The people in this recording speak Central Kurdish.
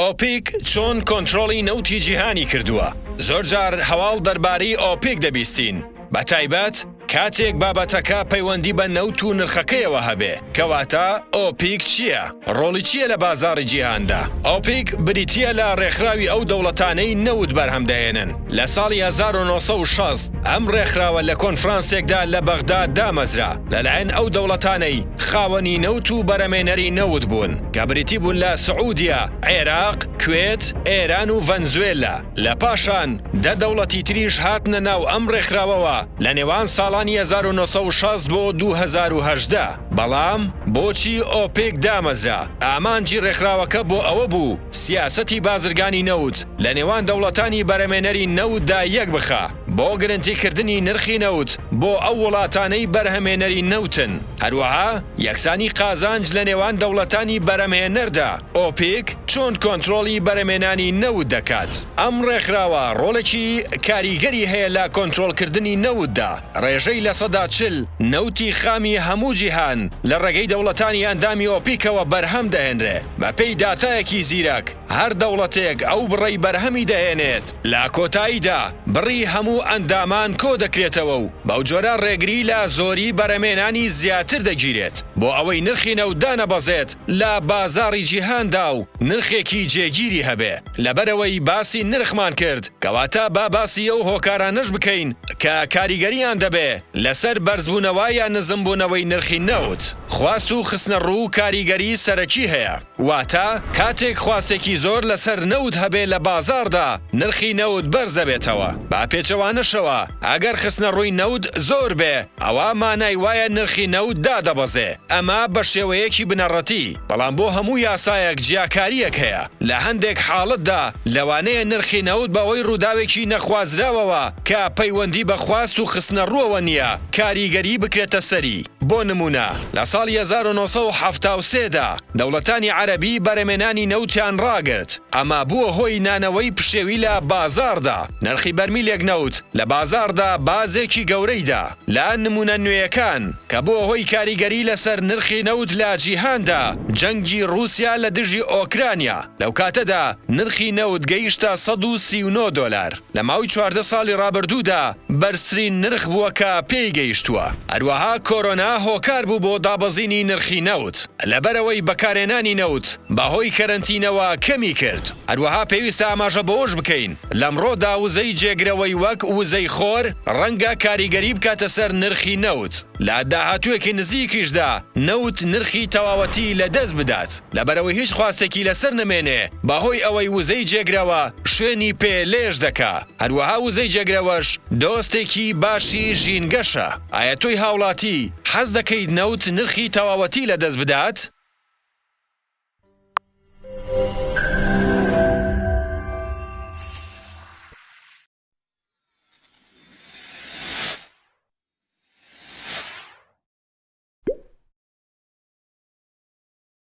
ئۆپیک چۆن کۆنترۆڵی نەوتی جیهانی کردووە؟ زۆرجار هەواڵ دەربارەی ئۆپیک دەبیستین، بەتایبەت کاتێک بابەتەکە پەیوەندی بە نەوت و نرخەکەیەوە هەبێ. کەواتە ئۆپیک چییە؟ ڕۆڵی چییە لە بازاڕی جیهاندا؟ ئۆپیک بریتییە لە ڕێکخراوی ئەو دەوڵەتانەی نەوت بەرهەم دەهێنن. لە ساڵی 1960 ئەم ڕێکخراوە لە کۆنفرانسێکدا لە بەغدا دامەزرا لەلایەن ئەو دەوڵەتانەی خاوەنی نەوت و بەرەمێنەری نەوت بوون کە بریتی بوون لە سعودیە، عێراق، کوێت، ئێران و ڤەنزوێلا. لە پاشان دە دەوڵەتی تریش هاتنە ناو ئەم ڕێکخراوەوە لە نێوان ساڵانی 1960 بۆ 2018. بەڵام بۆچی ئۆپێک دامەزرا؟ ئامانجی ڕێکخراوەکە بۆ ئەوە بوو سیاسەتی بازرگانی نەوت لە نێوان دەوڵەتانی بەرەمێنەری نەوتدا یەکبخا بۆ گرنتیکردنی نرخی نەوت بۆ ئەو وڵاتانەی بەرهەمێنەری نەوتن. هەروەها یەکسانی قازانج لە نێوان دەوڵەتانی بەرەمهێنەردا، ئۆپیک چۆن کۆنترۆڵی بەرەمێنانی نەوت دەکات؟ ئەم ڕێکخراوە ڕۆڵێکی کاریگەری هەیە لە کۆنترۆڵکردنی نەوتدا، ڕێژەی 40% نەوتی خامی هەموو جیهان لە ڕێگەی دەوڵەتانی ئەندامی ئۆپیکەوە بەرهەم دەهێنرێ، بەپێی داتایەکی زیرەک هەر دەوڵەتێک ئەو بڕەی بەرهەمی دەهێنێت، لە کۆتاییدا بڕی هەموو ئەندامان کۆدەکرێتەوە و بەوجۆرە ڕێگری لە زۆری بەرەمێنانی زیاتر دەگیرێت بۆ ئەوەی نرخی نەوت دانەبەزێت لە بازاڕی جیهاندا و نرخێکی جێگیری هەبێ. لەبەرئەوەی باسی نرخمان کرد کەواتە با باسی ئەو هۆکارانەش بکەین کە کاریگەریان دەبێ لەسەر بەرزبوونەوە یا نزمبوونەوەی نرخی نەوت. خواست و خستنەڕوو کاریگەری سەرەکی هەیە. واتە کاتێک خواستێکی زۆر لەسەر نەوت هەبێ لە بازاڕدا نرخی نەوت بەرز دەبێتەوە، بە پێچەوانەشەوە ئەگەر خستنەڕووی نەوت زۆر بێ ئەوا مانای وایە نرخی نەوت دادەبەزێ، ئەمە بە شێوەیەکی بنەڕەتی، بەڵام بۆ هەموو یاسایەک جیاکارییەک هەیە، لە هەندێک حاڵەتدا لەوانەیە نرخی نەوت بەهۆی ڕووداوێکی نەخوازراوەوە کە پەیوەندی بە خواست و خستنەڕووەوە نییە کاریگەری بکرێتە سەری، بۆ نموونە لە ساڵی 1973 دا دەوڵەتانی عەرەبی بەرەمێنانی نەوتیان ڕاگرت، ئەمە بووە هۆی نانەوەی پشێوی لە بازاڕدا، نرخی بەرمیلێک نەوت لە بازاڕدا بازێکی گەورەی دا. لە نموونە نوێیەکان کە بووە هۆی کاریگەری لەسەر نرخی نەوت لە جیهاندا، جەنگی ڕووسیا لە دژی ئۆکرانیا، لەو کاتەدا نرخی نەوت گەیشتە 139 دۆلار. لە ماوەی 14 ساڵی ڕابردوودا بەرزترین نرخ بووە کە پێی گەیشتووە. هەروەها کۆرۆنا هۆکار بوو بۆ دابەزینی نرخی نەوت، لەبەرئەوەی بەکارهێنانی نەوت بەهۆی کەرەنتینەوە کەمی کرد. هەروەها پێویستە ئاماژە بەوەش بکەین، لەمڕۆدا وزەی جێگرەوەی وەک وزەی خۆر ڕەنگە کاریگەری بکاتە سەر نرخی نەوت، لە داهاتوویەکی نزیکیشدا نەوت نرخی تەواوەتی لەدەست بدات، لەبەرئەوەی هیچ خواستێکی لەسەر نەمێنێ بەهۆی ئەوەی وزەی جێگرەوە شوێنی پێ لێژ دەکا، هەروەها وزەی جێگرەوەش دۆستێکی باشی ژینگەشە. ئایا تۆی هاوڵاتی حەز دەکەیت نەوت نرخی تەواوەتی لەدەست بدات؟